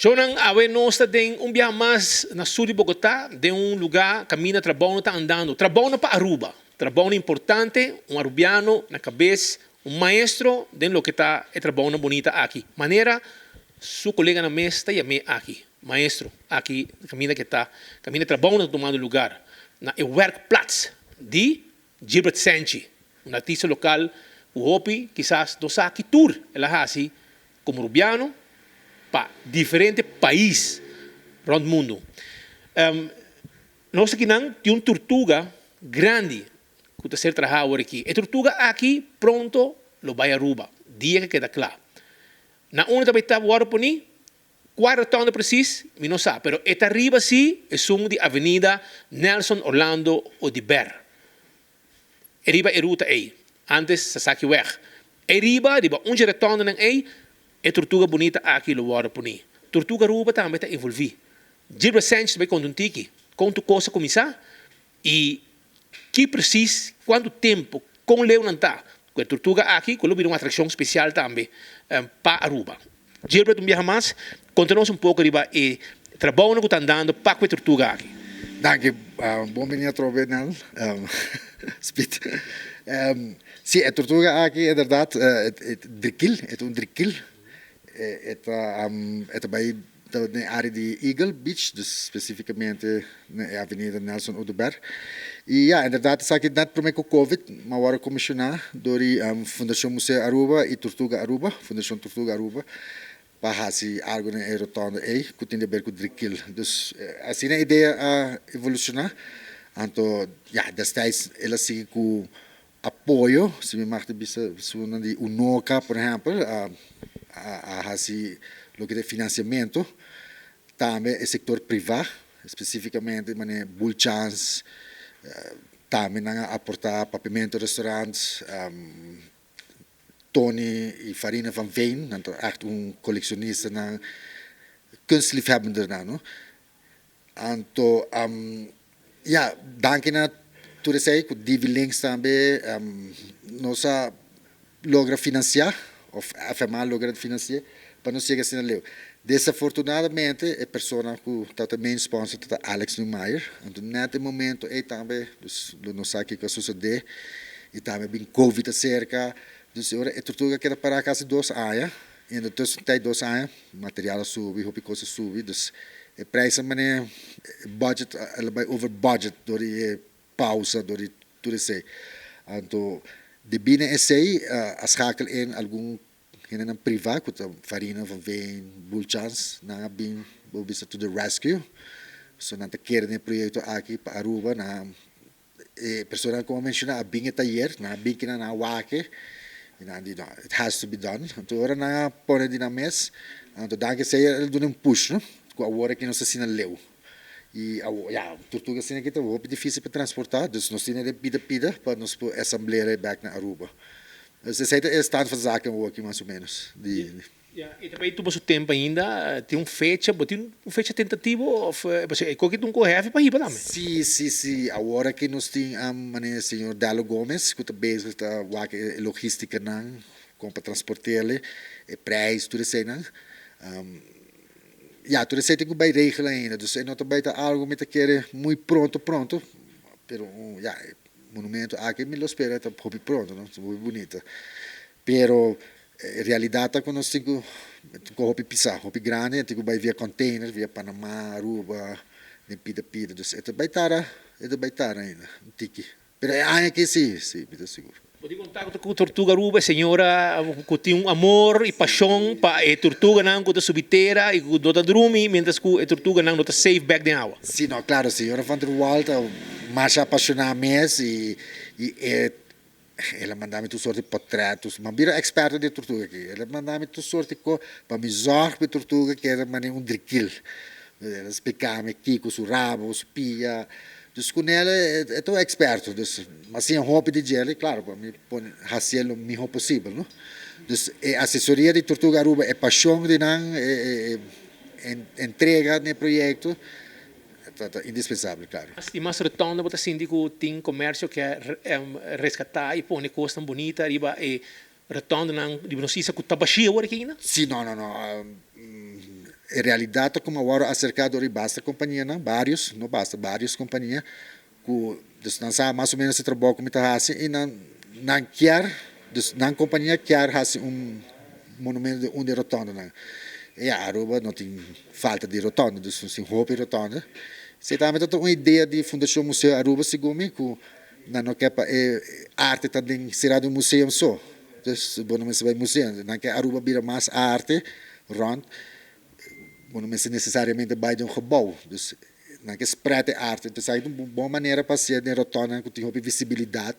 Shownan, awe nos ta den un biaha mas na sur di Bogotá, den un lugá kaminda trabounan ta andando. Trabounan pa Aruba, trabounan importante, un arubiano na kabes, un maestro den loke ta e trabounan bunita aki. Manera su koleganan mes ta yam'é aki, maestro, aki kaminda ke ta, kaminda e trabounan ta tumando lugar, na e werkplaats di Gilbert Senchi, un artista lokal ku hopi kisas no sa ki tur el a hasi komo rubiano pa diferente pais rònt mundu. Nos akinan tin un turtuga grandi ku ta ser trahá awor aki. E turtuga aki pronto lo bai Aruba, dia ke keda kla. Na unda ta bai ta wòrdu poní? Kua rotonda precies mi no sa, pero e ta riba si esun di Avenida Nelson Orlando Oduber. E riba e ruta ei, antes Sasaki Weg. Ei riba, riba un dje rotondanan ei, e tortuga bunita aki lo wòrdu puni. Tortuga Aruba tambe ta envolví. Gilbert Sanchez ta bai konta un tiki kon tur kos a kuminsá i ki precies, kuantu tempu, kon leu nan ta ku e tortuga aki ku lo bira un atrakshon spesial tambe pa Aruba. Gilbert un biaha mas, konta nos un poko riba e trabounan ku ta andando pa ku e tortuga aki. Danki, bon bini atrobe Nel, Speed. Si, e tortuga aki inderdaad e drikil, e ta un drikil, e ta e ta bai ta den e area di Eagle Beach, dus specificamente na e avenida Nelson Oduber. Y ya, inderdaad esaki net prome cu Covid, mi a worde comisiona door di Fundacion Museo Aruba y Tortuga Aruba, Fundacion Tortuga Aruba, pa haci algo den e rotonde ey cu tin deber cu Drikil. Dus asina e idea a evoluciona. Anto ya, destijds el a sigui cu apoyo, si mi mag ta bisa, esunnan di Unoca, por ehempel, a a haci loke ta e financiamento. Tambe e sector priva, specificamente manera Bulchans, tambe nan a aporta Papimento Restaurant, Tony y Farina van Veen, nan ta echt un coleccionistanan, kunstliefhebbendernan, no. Anto, ya, danki na tur esei ku Divi Links tambe nos a logra finansiá, òf FMA a logra finansi'é pa nos yega asina leu. Desafortunadamente e persona ku tabata main sponsor tabata Alex Neumayer, anto nèt e momento ei tambe dus lo no sa kiko a sosodé i tambe bin covid aserka, dus e ora e tortuga a keda pará kasi dos aña. I en de tussentijd dos aña, material a subi, hopi kos a subi, dus e prijsnan manera e budget el a bai over budget dor di e pausa, dor di tur esei. Anto debí na esei a schakel in algun hendenan priva ku ta Farina van Veen, Bulchans, nan a bin bo bisa to the rescue. So nan ta kere den e proyekto aki pa Aruba, nan E personanan ku a menshoná a bin e tayer, nan a bin kinan nan a wak e, i nan di, no, it has to be done. Anto ora nan a pone di nan mes, anto danki esei el duna un push, no, ku awor aki nos ta asina leu. I awor, ya, turtuga asina aki ta hopi difísil pa transportá, dus nos tene den pida pida pa nos por asamblera e bèk na Aruba. Dus esei ta e stand van zaken awor aki mas o ménos di. Ya, e ta bay tuma su tempo ainda. Tin un fecha, bo tin un fecha tentativo of pasobra e koki ta un ko heavy pa hiba tambe? Sí, sí, sí. Awor aki nos tin manera señor Dalo Gomez ku ta bezig ta wak e logistikanan kon pa transport'el, e prijs, tur eseinan. Ya, tur esei tin ku bay regel ainda. Dus e no ta bay ta algo mi ta kere muy pronto pronto, pero ya, e monumento aki mi lo spera ta hopi pronto, no? Ta hopi bunita. Pero e realidad ta cu nos tin cu tin hopi pisa, hopi grandi, tin cu bay via container, via Panama, Aruba, den pida pida. Dus e ta bay tarda, e ta bay tarda ainda, un tiki. Pero e aña aki si, si, mi ta sigur. Bo tin contacto cu Tortuga Aruba, e señora cu tin un amor y pasion pa e tortuganan cu ta subi tera y cu no ta drumi mientras cu e tortuganan no ta safe bek den awa. Si, no, claro, señora van der Wal ta masha apasiona mes y y e El a manda mi tur sorti potret, tur, m'a bira experto di e tortuga aki. El a manda mi tur sorti ko pa mi zorg pa e tortuga keda manera un drikil. El a splika mi kiko su rabo, su pia. Dus ku nel e ta un experto. Dus m'a siña hopi di djel i klaro pa mi pone hasié lo miho posibel, no. Dus e asesoria di Tortuga Aruba, e pashon di nan, e entrega na e proyekto, Ta ta indispensabel, claro. I mas rotonda bo ta sinti ku tin komersio ke reskatá i pone kosnan bunita riba e rotondanan riba nos isla ku ta bashí awor aki ainda? Sí, no, no, no. E realidat ta ku mi a wòrdu aserká dor di basta kompanianan, vários, no basta, vários kompania, ku dus nan sa mas o ménos e trabou ku mi ta hasi i nan nan kier, dus nan kompania kier hasi un monumento den un di e rotòndenan. I ya, Aruba no tin falta di rotònde, dus nos tin hopi rotònde. Esei tambe ta un idea di Fundashon Museo Aruba segun mi ku nan no ke pa e arte ta den será den un museum so. Dus bo no mester bai museo, nan ke Aruba bira mas arte rond, bo no mester necesariamente bai den un gebouw. Dus nan ke spread e arte. Entonces esaki ta un bon manera pa hacié den rotondanan cu tin hopi visibilidad.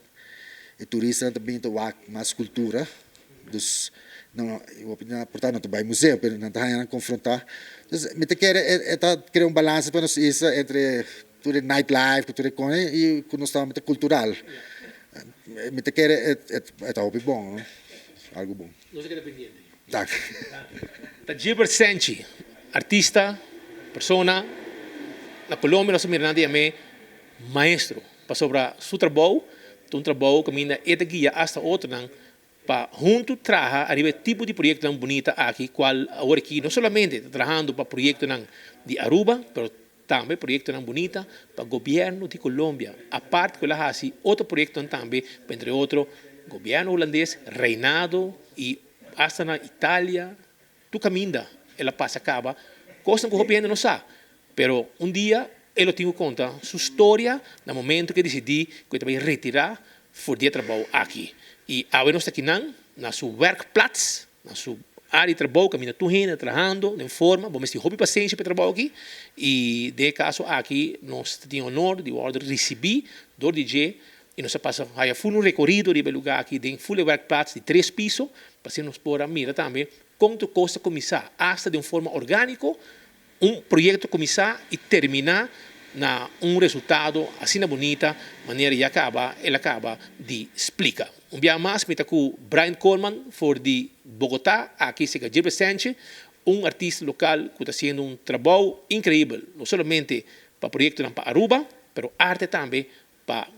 E turistanan ta bini ta wak mas cultura. Dus nan hopi nan por ta no ta bai museo pero nan ta haña nan confronta. Dus mi ta kere e ta crea un balance pa nos isla entre tur e night life cu tur e con y cu nos ta mete cultural. Mi ta kere e ta hopi bon, no? Algo bon. Nos a keda pendiente. Danki. Ta Gilbert Senchi, artista, persona, na Colombia nos a mira nan ta yam'é maestro, pasobra su trabou ta un trabou kaminda e ta guia asta otronan pa huntu traha ariba e tipo di proyectonan bunita aki cual awor aki no solamente ta trahando pa proyectonan di Aruba pero tambe proyectonan bunita pa gobierno di Colombia apart cu el a haci otro proyectonan tambe pa entre otro gobierno Hulandes, Reinado y hasta na Italia tur caminda el a pasa caba cosnan cu hopi hende no sa pero un dia e lo tin cu conta su storia na momento cu e dicidi cu e ta bay retira for di e trabou aki. Y awe nos ta kinan na su werkplaats, na su área di trabou kaminda tur hende ta trahando den forma. Bo mester hopi pasenshi pa e trabou aki y den e kaso aki nos ta tin honor di wòrdu risibí dor di dje y nos a pasa haya ful un rekorido riba e lugá aki den ful e werkplaats di tres piso pa asina nos por a mira tambe kon tur kos ta kuminsá asta den un forma orgániko. Un proyecto cuminsa y termina na un resultado asina bunita manera ya caba el a caba di splica. Un biaha mas mi ta cu Brian Koolman for di Bogota aki cerca Gilbert Senche, un artista local cu ta haciendo un trabou increibel no solamente pa proyectonan pa Aruba pero arte tambe pa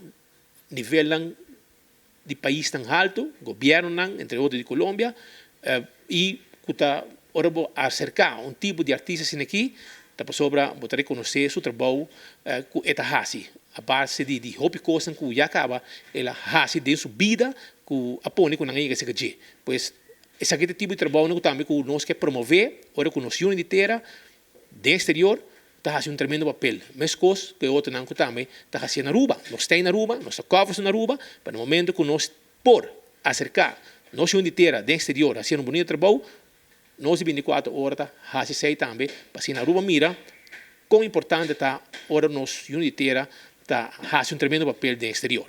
nivelnan di paisnan haltu, gobiernonan, entre otro di Colombia, y cu ta ora bo acerca un tipo di artista asina aki, ta pasobra bo ta reconoce su trabou cu e ta haci, a base di di hopi cosnan cu ya caba el a haci den su bida cu a pone cu nan a yega cerca dje. Pues esaki ta e tipo di trabounan cu tambe cu nos ke promove ora cu nos yuni di tera Den exterior ta haci un tremendo papel, mescos cu e otronan cu tambe ta haci na Aruba. Nos ta na Aruba, nos ta covers na Aruba, pero na momento cu nos por acerca nos yun di tera den exterior haciendo un bonito trabou, nos di binticuatro ora ta haci esey tambe pa asina Aruba mira con importante ta ora nos yun di tera ta haci un tremendo papel den exterior.